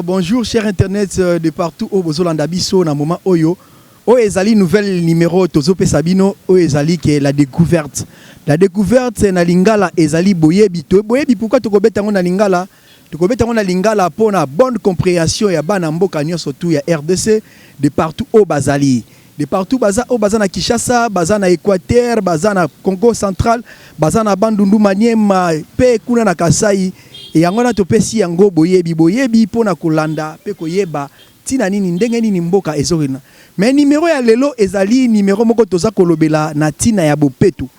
Bonjour, cher internet de partout oyo bozolanda biso na moment oyo. Oyo ezali nouvelle numéro tozopesa bino, oyo ezali ke la découverte. La découverte na lingala ezali boyebi. To boyebi pourquoi tokobeta yango na lingala? Tokobeta yango na lingala mpona bonne compréhension ya bana mboka nyonso tu ya RDC de partout oyo bazali. De partout baza, oyo baza na Kinshasa, baza na Équateur, baza na Congo Central, baza na Bandundu, Maniema mpe kuna na Kasai. Yango wana topesi yango boyebi, boyebi mpona kolanda mpe koyeba ntina nini, ndenge nini mboka ezokenda. Mais numéro ya lelo ezali numéro moko toza kolobela na ntina ya bopeto.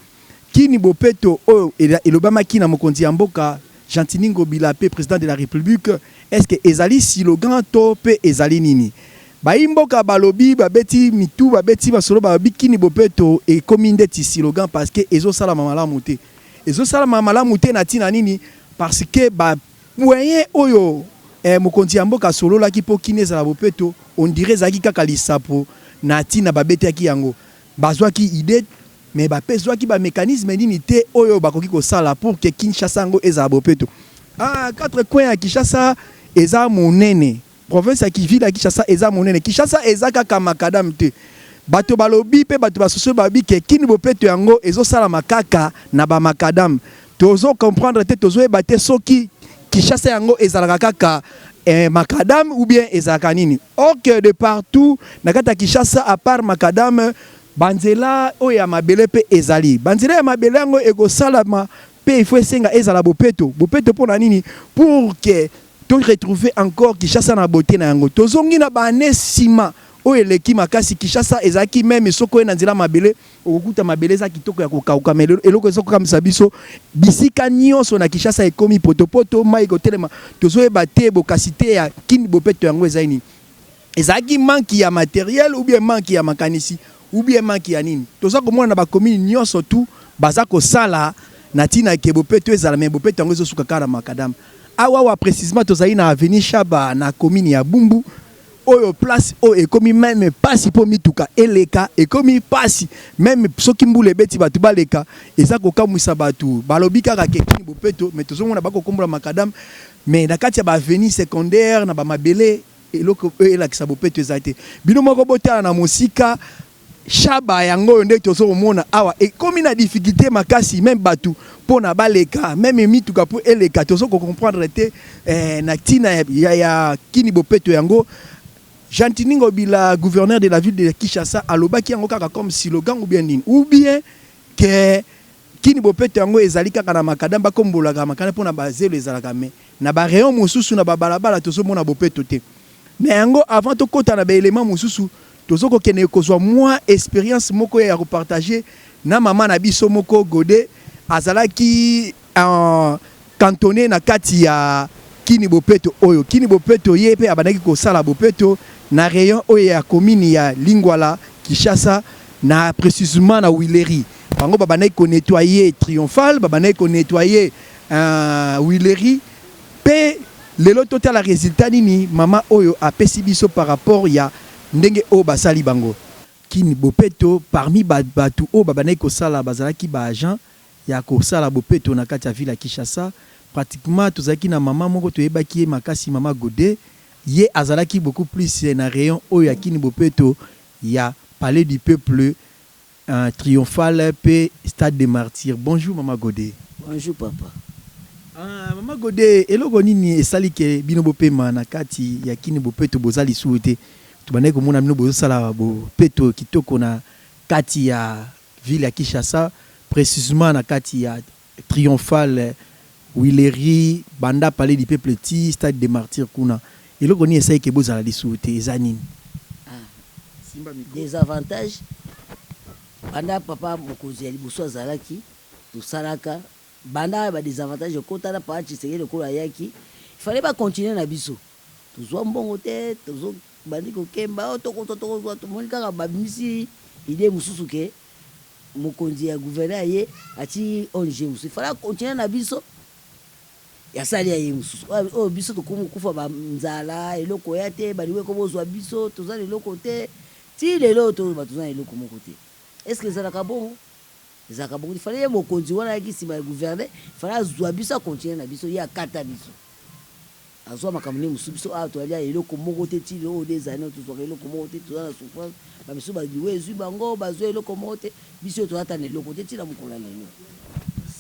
Kin bopeto oyo elobamaki na mokonzi ya mboka Gentiny Ngobila mpe président de la République, est ce que ezali slogan to mpe ezali nini? Bayi mboka balobi, babeti mitu, babeti basolo, balobi Kin bopeto ekomi ndeti slogan parce que ezosalama malamu te. Ezosalama malamu te na ntina nini? Parce que bamoyen oyo mokonzi ya mboka asololaki mpo Kin ezala bopeto, on dirait ezalaki kaka lisapo na ntina babetaki yango. Bazwaki idée, mais bapeswaki bamécanisme nini te oyo bakoki kosala pour que Kinshasa yango ezala bopeto. Ah, quatre coins ya Kinshasa eza monene, province ya ville ya Kinshasa eza monene. Kinshasa eza kaka macadam te. Bato balobi mpe bato basusu balobi ke Kin bopeto yango ezosalama kaka na bamacadam. Tozo comprendre te, tozoyeba te soki Kinshasa yango ezalaka kaka macadam ou bien ezalaka nini. Or que de partout na kati ya Kinshasa, à part macadam, banzela oyo ya mabele mpe ezali. Banzela ya mabele yango ekosalama mpe il faut esenga ezala bopeto. Bopeto mpo na nini? Pour que to retrouver encore Kinshasa na beauté na yango. Tozongi na baane nsima oyo eleki makasi, Kinshasa ezalaki même soki oye na nzela mabele, okokuta mabele eza kitoko ya kokauka. Mais eloko ezokokamwisa biso, bisika nyonso na Kinshasa ekomi potopoto, mai kotelema. Tozoyeba te bokasi te ya Kin bopeto yango ezali nini. Ezalaki manque ya matériel ou bien manque ya makanisi ou bien manque ya nini? Toza komona na bacommune nyonso tu baza kosala na ntina ke bopeto ezala, mais bopeto yango ezosuka kaka na macadam. Awa awa précisement tozali na avenue Shaba, na commune ya Bumbu. Oyo place oyo ekomi même pasi mpo mituka eleka, ekomi pasi même soki mbula ebeti bato baleka. Eza kokamwisa bato. Balobi kaka ke Kin bopeto, mais tozomona bakokombola macadam, mais na kati ya baavenue secondaire, na bamabele, eloko oyo elakisa bopeto eza te. Bino moko botala na mosika, Shaba yango oyo nde tozokomona awa ekomi na difficulté makasi, même bato mpo na baleka, même mituka mpo eleka. Tozo kocomprendre te na ntina ya Kin bopeto yango. Gentiny Ngobila, gouverneur de la ville de Kinshasa, alobaki yango kaka comme slogan ou bien nini? Ou bien ke Kin bopeto yango ezali kaka na macadam, bakombolaka macadam mpona bazelo ezalaka, mais na barayon mosusu na babalabala tozomona bopeto te. Na yango, avant tokɔta na baélément mosusu, tozokokende kozwa mwa expérience moko ya kopartage na mama na biso moko Gode. Azalaki cantonné na kati ya Kin bopeto oyo. Kin bopeto, ye mpe abandaki kosala bopeto na rayon oyo ya commune ya Lingwala, Kinshasa, na précisement na Huilerie. Bango babandaki konettoyer Triomphal, babandaki konettoyer Huilerie. Mpe lelo totala résultat nini mama oyo apesi biso par rapport ya ndenge oyo basali bango Kin bopeto. Parmi bato oyo babandaki kosala, bazalaki baagent ya kosala bopeto na kati ya ville ya Kinshasa. Pratiquement tozalaki na mama moko toyebaki ye makasi, mama Gode. Ye azalaki beaucoup plus na rayon oyo ya Kin bopeto ya Palais du Peuple, Triomphal mpe Stade de Martyr. Bonjour, mama Gode. Bonjour, papa. Ah, mama Gode, eloko nini esali ke bino bopema na kati ya Kin bopeto? Boza lisusu te. Tobandaki komona bino bozosala bopeto kitoko na kati ya ville ya Kinshasa, précisement na kati ya Triomphal, Huilerie, banda Palais du Peuple ti Stade de Martyr kuna. Eloko nini esali ke bozala lisusu te? Eza nini? Ah. Désavantage, banda papa mokonzi ya liboso azalaki, tosalaka. Banda badésavantage ekotana, papa Tshisekedi lokola ayaki, fallait bacontinue na biso. Tozwa mbongo te, tozobandi kokemba oyo tokozwa, tokozwa, tomoni kaka babimisi idée mosusu ke mokonzi ya gouverneur ye ati ONG mosusu, fallait acontinue na biso, yasali ya ye mosusu oyo. Biso tokomi kokufa banzala, eloko ya te, balingi ekobozwa biso, toza na eloko te. Ti lelo toyoba toza na eloko moko te. Est ce que ezalaka bongo? Ezalaka bongo. Fallait ye mokonzi wana ayaki nsima ya gouverneur, fallait azwa biso, acontinue na biso. Ye akata biso. Azwa makambo nde mosusu. Biso awa toalia eloko moko te ti lelo oyo des annees tozwaka eloko moko te, toza na souffrance, ba misusu ba liwa ezwi bango bazwa eloko moko te, biso toza ata na eloko te ti na mokolo ya lelo.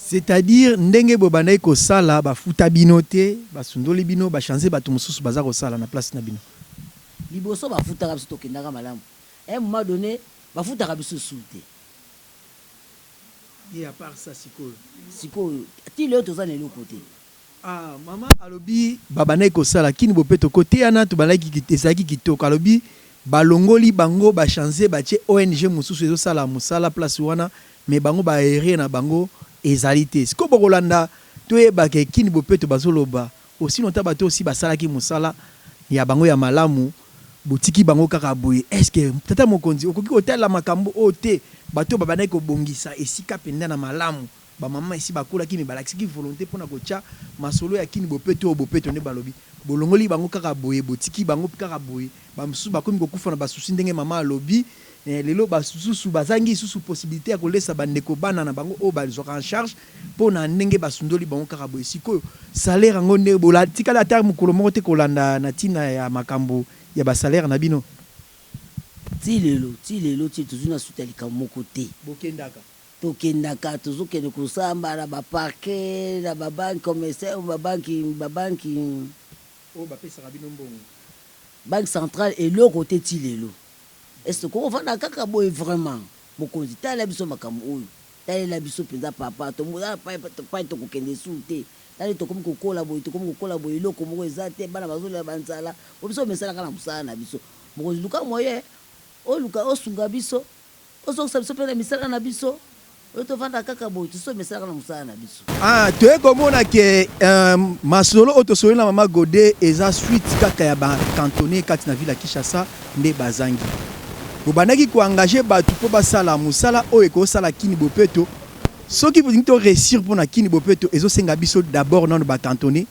C'est à dire ndenge bobandaki kosala bafuta bino te, basundoli bino, ba changer batu mosusu baza kosala na place na bino. Liboso bafutaka biso tokendaka malamu, à un moment donne bafutaka biso lisusu te. Et à part ça sikoyo? Sikoyo ti lelo toza na eloko te. Ah maman alobi babandaki kosala kin bopeto koteyana tobandaki ezalaki kitoko alobi balongoli bango ba change batie ong mosusu ezosala musala place wana mais bango ba erreur na bango ezali te sikoyo bokolanda toyeba ke kin bopeto bazoloba aussi longtemps bato osi basalaki musala ya bango ya malamu botiki bango kaka boye est ce que tata mokonzi okoki kotalela makambo oyo te bato oyo babandaki kobongisa esika penza na malamu Ba mama esi bakolaki mais balakisaki volonte pona kotia masolo ya kin bopeto oyo bopeto nde balobi bolongoli bango kaka boye botiki bango kaka boye ba misusu bakomi kokufa na ba souci ndenge mama alobi eh lelo ba susu bazangi lisusu possibilite ya kolesa ba ndeko bana na bango oyo bazwaka en charge pona ndenge basundoli bango kaka boye sikoyo salaire yango nde botikali ata mokolo moko te kolanda na tina ya makambo ya ba salaire na bino? Ti lelo ti lelo ti tozwi na suite ya likambo moko te. Bokendaka. Tokendaka tozo kende kosamba na ba parquet na ba banque commerciale ba banque ba banque. Oyo bapesaka bino mbongo. Banque centrale eloko te ti lelo est ce tokoki kovanda kaka boye vraiment mokonzi talela biso makambo oyo talela biso penza papa toza epai tokokende lisusu te tala tokomi kokola boye tokomi kokola boye eloko moko eza te bana bazolela ba nzala po biso tomesana kaka na mosala na biso mokonzi luka moyen oluka osunga biso Ozongisa biso pe na misala na biso oyo tovanda kaka boye tosi tomesanaka na mosala na biso. Ah toye komona ke masolo oyo tosololi na mama Gode eza suite kaka ya ba cantonniers kati na ville ya Kinshasa nde bazangi. Bobandaki ko engager batu po basala musala oyo ekosala Kin bopeto. Soki bolingi to reussir pona Kin bopeto ezosenga biso d'abord nanu ba cantonniers,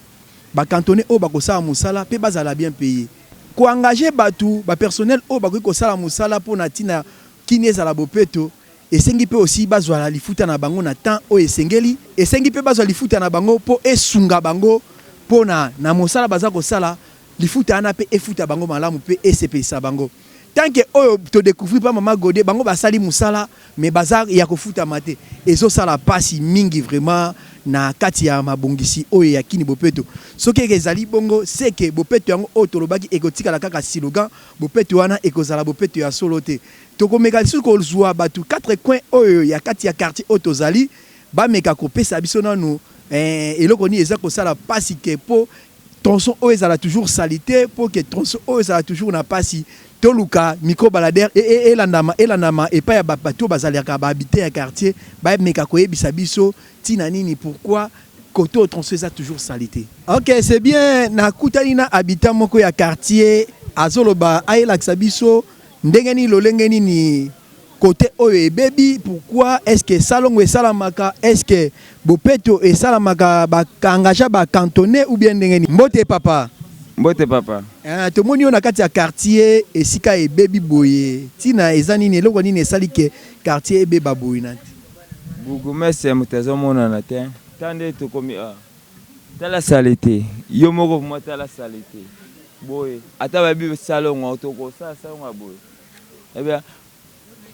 ba cantonniers oyo bakosala musala pe bazala bien payer. Ko engager batu, ba personnels oyo bakoki kosala musala po na tina Kin ezala bopeto, esengi pe aussi bazwa lifuta na bango na temps oyo esengeli. Esengi pe bazwa lifuta na bango po esunga bango po na na mosala baza kosala, lifuta wana pe efuta bango malamu pe esepelisa bango. Tant que oyo to decouvrir pa mama Gode, bango basali musala mais baza ya kofutama te, ezo sala pasi mingi vraiment na kati ya mabongisi oyo ya Kin Bopeto. Soki ezali bongo, ce que bopeto yango oyo tolobaki ekotikala kaka silogan, bopeto wana ekozala bopeto ya solo te. Tokomeka lisusu kozua batu quatre coins oyo ya kati ya quartier oyo tozali, bameka kopesa biso nanu eloko nini eza kosala pasi que po tronçon oyo ezala toujours salite, po que tronçon oyo ezala toujours na pasi. Toluka micro baladeur elandama elandama epai ya batu oyo bazalaka ba habitants ya quartier, bameka koyebisa biso tina nini pourquoi cote oyo tronçon eza toujours salite. Ok c'est bien nakutani na habitant moko ya quartier azoloba ayelakisa biso ndenge nini lolenge nini cote oyo ebebi pourquoi est ce que salongo esalamaka est ce que bopeto esalamaka ba engagea ba cantonne ou bien ndenge nini mbote papa. Mbote papa. Eh, tomoni yo na kati ya quartier esika ebebi boye tina eza nini eloko nini esali ke quartier ebeba boye na Bourgmestre moto azomonana te ta nde tokomi awa tala salite yo moko vraiment tala salite boye ata bayebi salongo tokosala salongo ya boye eh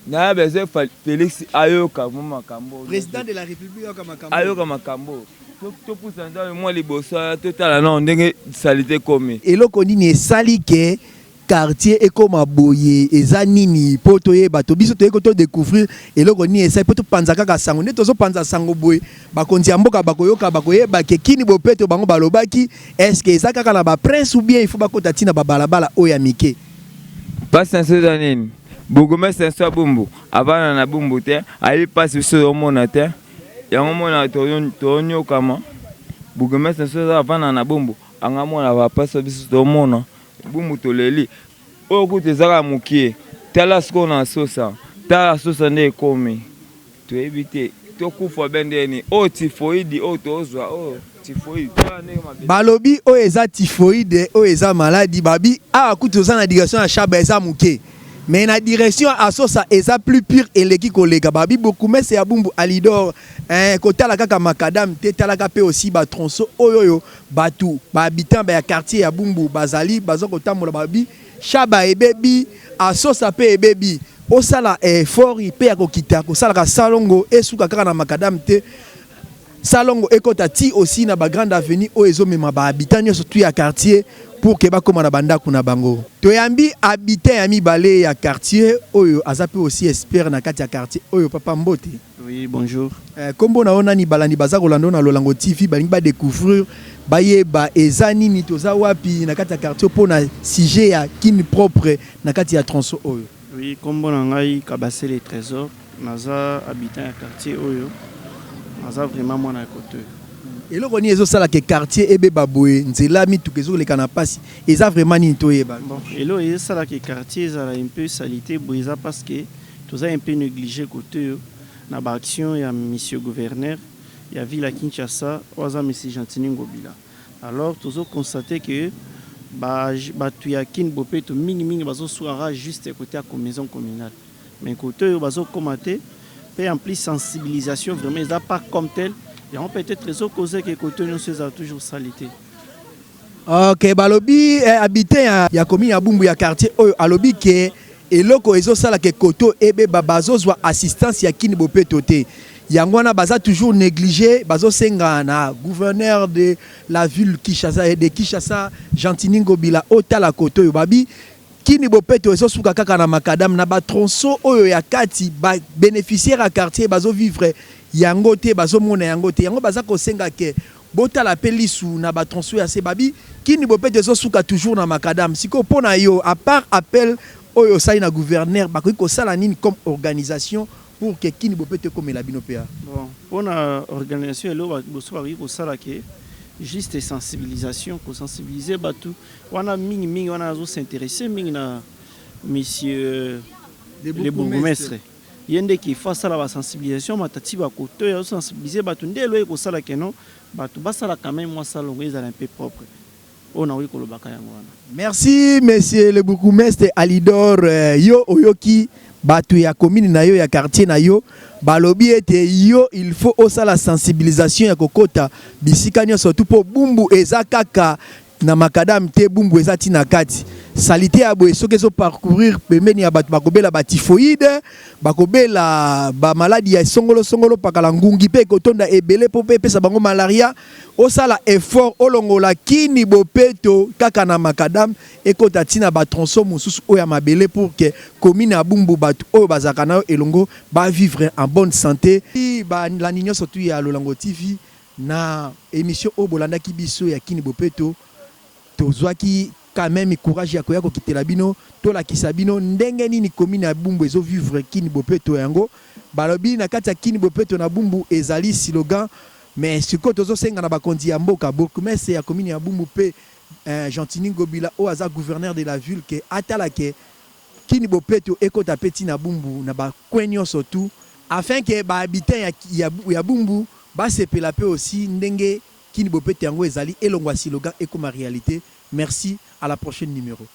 na besoin Felix ayoka mwa makambo président de la république ayoka makambo ayoka makambo topusa nzambe mwa liboso totala nao ndenge salite ekomi eloko nini esali ke Quartier ekoma boye eza nini po toyeba to biso toye ko to decouvrir eloko nini esali po topanza kaka sango nde tozo panza sango boye bakonzi ya mboka bakoyoka bakoyeba ke kini bopeto bango balobaki est ce que eza kaka na ba prince ou bien il faut bakota ti na ba balabala oyo ya mike. Pasi na biso eza nini? Bourgmestre na biso ya Bumbu avanda na Bumbu te, ayebi pasi biso tozomona te, yango omona tozoniokama. Bourgmestre na biso avanda na Bumbu, anga mona ba pasi biso tozomona. Bumbu toleli oyo kutu eza kaka mukie tala sikoyo na sosa tala sosa nde ekomi toyebi te tokufa be ndenge nini oyo typhoïde oyo tozwa oyo typhoïde tala ndenge mabe. Balobi oyo eza typhoïde oyo eza maladi babi awa kutu toza na direction ya shaba eza muke. Mais na direction ya Asosa eza plus pire, eleki koleka. Babi bourgmestre ya Bumbu Alidor, kotala kaka macadam te, talaka mpe aussi batronçon oyo bato bahabitant ya quartier ya Bumbu bazali baza kotambola. Babi Shaba ebebi, Asosa mpe ebebi. Osala effort mpe ya kokita kosalaka salongo, esuka kaka na macadam te, salongo ekota ti aussi na bagrande avenue oyo ezomema bahabitant nyonso tu ya quartier pour ke bakóma na bandako na bango. Toyambi habitant ya mibale ya quartier oyo aza mpe aussi expert na kati ya quartier oyo. Papa, mbote. Oui, bonjour. Nkombo na yo nani? Balandi baza kolanda na Lolango TV, balingi badécouvrir, bayeba eza nini, toza wapi na kati ya quartier mpo na sujet ya Kin propre na kati ya tronçon oyo. Oui, kombo na ngai Kabasele Trésor, naza habitant ya quartier oyo, naza vraiment mwana ya kote oyo. Eloko nini ezosalaka quartier ebeba boye, nzela mituka ezoleka na mpasi, eza vraiment nini toyeba? Bon, eloko ezosalaka quartier ezala un peu salité boye eza parce que toza un peu négligé kote oyo na baaction ya monsieur gouverneur ya ville ya Kinshasa oyo aza monsieur Gentiny Ngobila. Alors tozoconstate que bato ya Kin Bopeto mingimingi bazoswara juste côté ya maison communale, mais côté oyo bazokóma te. Mpe en plus sensibilisation vraiment eza pas comme tel. Yango peut-être ezocauser ke côté nyonso ezala toujours salité. Ok, balobi habitant ya commune ya Bumbu, ya quartier oyo, alobi ke eloko ezosalaka koto ebeba, bazozwa assistance ya Kin Bopeto te, yango wana baza toujours négligé. Bazosenga na gouverneur de la ville Kinshasa, de Kinshasa, Gentiny Ngobila, otala koto oyo. Babi Kin Bopeto ezosuka kaka na macadam, na batronçon oyo ya kati babénéficiaire ya quartier bazovivre yango te, bazomona yango te. Yango baza kosenga ke botala mpe lisu na batronçon ya se. Babi Kin Bopeto ezosuka toujours na macadam. Sikoyo mpo na yo, à part appel oyo osali na gouverneur, bakoki kosala nini comme organisation pour ke Kin Bopeto ekomela bino mpe? Bon, mpona organisation, eloko liboso bakoki kosala ke juste sensibilisation, kosensibiliser bato wana mingimingi. Wana azos'intéresser mingi na monsieur le bourgmestre, ye nde qu'il faut asala basensibilisation matati bakoto oyo azosensibiliser bato nde elo ekosala keno bato basala quand même mwa salongo ezala un peu propre. Oyo nakoki kolobaka yango wana. Merci, monsieur le bourgmestre Alidor. Yo oyoki bato ya commune na yo, ya quartier na yo, balobi ete yo il faut osala sensibilisation ya kokota bisika nyonso tu, mpo Bumbu eza kaka na macadam te, Bumbu eza ntina kati. Saleté ya boye soki ezoparcourir pembeni ya bato, bakobela batyphoïde, bakobela bamaladi ya songolo-songolo, pakala, ngungi mpe ekotonda ebele mpo mpe epesa bango malaria. Osala effort, olongola Kin Bopeto kaka na macadam, ekota ntina batronçon mosusu oyo ya mabele pour ke commune ya Bumbu, bato oyo bazalaka na yo elongo bavivre en bonne santé. Balandi nyonso tu ya Lolango TV, na émission oyo bolandaki biso ya Kin Bopeto, tozwaki quand même courage ya koya kokitela bino, tolakisa bino ndenge nini commune ya Bumbu ezovivre Kin Bopeto. Yango balobi na kati ya Kin Bopeto na Bumbu ezali slogan. Mais sikoyo tozosenga na bakonzi ya mboka, bourgmestre ya commune ya Bumbu mpe Gentiny Ngobila oyo aza gouverneur de la ville, ke atala ke Kin Bopeto ekota mpe ntina Bumbu na bacoin nyonso tu, afin ke bahabitant ya Bumbu basepela mpe aussi ndenge Kin Bopeto yango ezali elongwa slogan ekoma réalité. Merci, à la prochaine numéro.